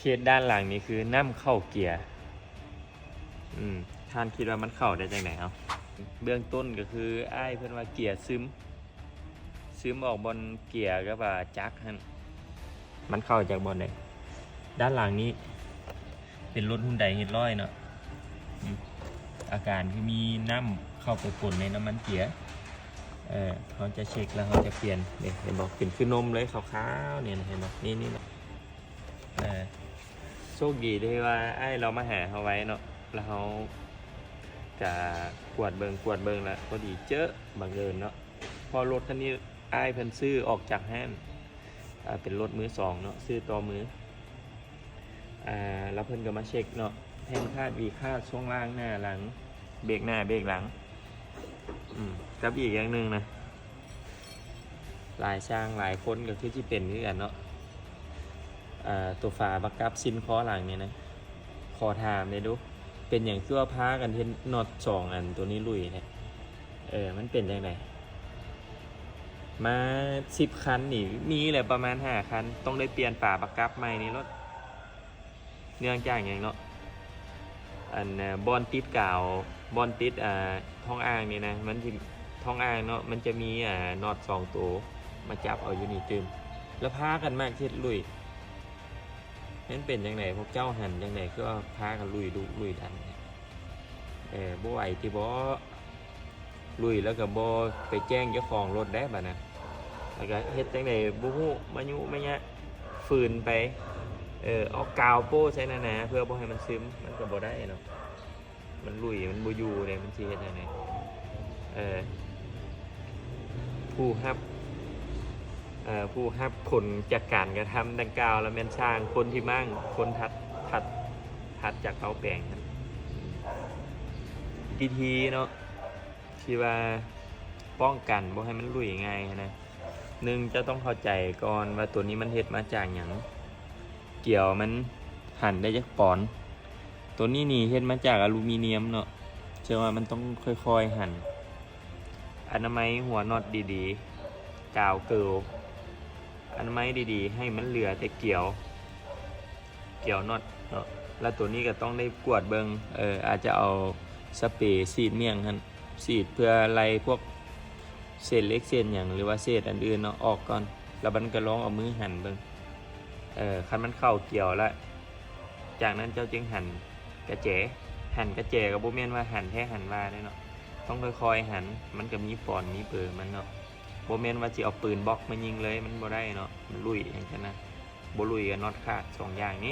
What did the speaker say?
ເຄສດ້ານຫຼັງນີ້ຄືນ້ຳເຂົ້າເກຍ. ອືມ ທ່ານຄິດວ່າມັນເຂົ້າໄດ້ຈັ່ງໃດເອົາ? ເບື້ອງຕົ້ນກໍຄືອ້າຍເພິ່ນວ່າເກຍຊຶມ, ຊຶມອອກບ່ອນເກຍກັບວ່າຈັກຫັ້ນ. ມັນເຂົ້າຈາກບ່ອນໃດ? ດ້ານຫຼັງນີ້ເປັນລົດຮຸນໄດເຮັດຮ້ອຍເນາະ. ອືມ ອາການຄືມີນ້ຳເຂົ້າໄປປົນໃນນ້ຳມັນເກຍ. ເອີ ເຮົາຈະເຊັກແລ້ວເຮົາຈະປ່ຽນ. ນີ້ເຫັນບໍ່? ເປັນຄືນົມເລີຍ ຂາວໆ ນີ້ນະ ເຫັນບໍ່? ນີ້ ນີ້ນະ. ເອີ ໂຊກດີທີ່ວ່າອ້າຍລາວມາຫາເຮົາໄວເນາະ, ແລ້ວເຮົາກະກວດເບິ່ງ ກວດເບິ່ງ ແລ້ວພໍດີເຈີ ບັງເອີນເນາະ, ເພາະລົດຄັນນີ້ອ້າຍເພິ່ນຊື້ອອກຈາກຮ້ານ, ເປັນລົດມືສອງເນາະ, ຊື້ຕໍ່ມື. ແລ້ວເພິ່ນກໍມາເຊັກເນາະ, ແທ່ງຄາດ ວີຄາດ, ຊ່ວງລ່າງ ໜ້າ ຫຼັງ, ເບກໜ້າ ເບກຫຼັງ. ອືມ ກັບອີກຢ່າງໜຶ່ງນະ ຫຼາຍຊ່າງຫຼາຍຄົນກໍຄືຊິເປັນຄືກັນເນາະ, ເອີ ຕົວຝາບັກກັບຊີ້ນຄໍຫຼັງນີ້ນະ. ຂໍຖາມແດ່ດູ, ເປັນຫຍັງຄືວ່າພາກັນເຮັດນັອດສອງອັນໂຕນີ້ຫຼຸຍແທ້? ເອີ ມັນເປັນຈັ່ງໃດ? ມາສິບຄັນນີ້ ມີແຫຼະປະມານຫ້າຄັນ ຕ້ອງໄດ້ປ່ຽນຝາບັກກັບໃໝ່ນີ້ໂລດ. ເນື່ອງຈາກຫຍັງເນາະ? ອັນ ບ່ອນຕິດກາວ ບ່ອນຕິດ ອ່າ ທ້ອງອ່າງນີ້ນະ, ມັນຊິ ທ້ອງອ່າງເນາະ ມັນຈະມີ ອ່າ ນັອດສອງໂຕມາຈັບເອົາຢູ່ນີ້ຕື່ມ, ແລ້ວພາກັນມັກເຮັດຫຼຸຍ. ມັນເປັນຈັ່ງໃດ? ພວກເຈົ້າຫັນຈັ່ງໃດ? ຄືວ່າພາກັນຫຼຸຍດຸລຸຍດັນແທ້? ເອີ ບໍ່ໄຫວຕິບໍ? ລຸຍແລ້ວກໍບໍ່ໄປແຈ້ງເຈົ້າຂອງລົດໄດ້ບາດນະ, ແລ້ວກໍເຮັດຈັ່ງໃດບໍ່ຮູ້ ມາຍຸມາຍະ ຝືນໄປ. ເອີ ເອົາກາວໂປ້ໃສ່ໜາໆ ເພື່ອບໍ່ໃຫ້ມັນຊຶມ, ມັນກໍບໍ່ໄດ້ເນາະ, ມັນລຸຍ ມັນບໍ່ຢູ່ເດ້, ມັນຊິເຮັດຈັ່ງໃດ? ເອີ ຜູ້ຮັບ ເອີ ຜູ້ຮັບຜົນຈາກການກະທຳດັ່ງກ່າວລະແມ່ນຊ່າງ, ຄົນທີ່ມ້າງ ຄົນຖັດ ຖັດ ຖັດຈາກເຕົາແປງຫັ້ນ. ວິທີເນາະ ທີ່ວ່າປ້ອງກັນບໍ່ໃຫ້ມັນຫຼຸຍງ່າຍຫັ້ນນະ, ໜຶ່ງ ເຈົ້າຕ້ອງເຂົ້າໃຈກ່ອນວ່າໂຕນີ້ມັນເຮັດມາຈາກຫຍັງ, ກຽວມັນຫັນໄດ້ຈັກປອນ. ໂຕນີ້ນີ້ເຮັດມາຈາກອາລູມີນຽມເນາະ, ເຊິ່ງວ່າມັນຕ້ອງຄ່ອຍໆຫັນ. ອະນາໄມຫົວນັອດດີໆ, ກາວເກີວ ອະນາໄມດີໆ ໃຫ້ມັນເຫຼືອແຕ່ກຽວ ກຽວນັອດເນາະ. ແລ້ວໂຕນີ້ກໍຕ້ອງໄດ້ກວດເບິ່ງ, ເອີ ອາດຈະເອົາສະເປສີດໝ້ຽງຫັ້ນ ສີດເພື່ອໄລ່ພວກເສດເຫຼັກເສດຫຍັງ ຫຼືວ່າເສດອັນອື່ນເນາະ ອອກກ່ອນ, ແລ້ວມັນກໍລອງເອົາມືຫັນເບິ່ງ. ເອີ ຄັນມັນເຂົ້າກຽວແລ້ວ ຈາກນັ້ນເຈົ້າຈຶ່ງຫັນກະແຈ. ຫັນກະແຈກໍບໍ່ແມ່ນວ່າຫັນແທ້ຫັນວ່າເດ້ເນາະ, ຕ້ອງຄ່ອຍໆຫັນ, ມັນກໍມີປອນມີເປີມັນເນາະ. ບໍ່ແມ່ນວ່າຊິເອົາປືນບລັອກມາຍິງເລີຍ, ມັນບໍ່ໄດ້ເນາະ, ມັນລຸຍຈັ່ງຊັ້ນນະ. ບໍ່ລຸຍກໍນັອດຂາດ. ສອງຢ່າງນີ້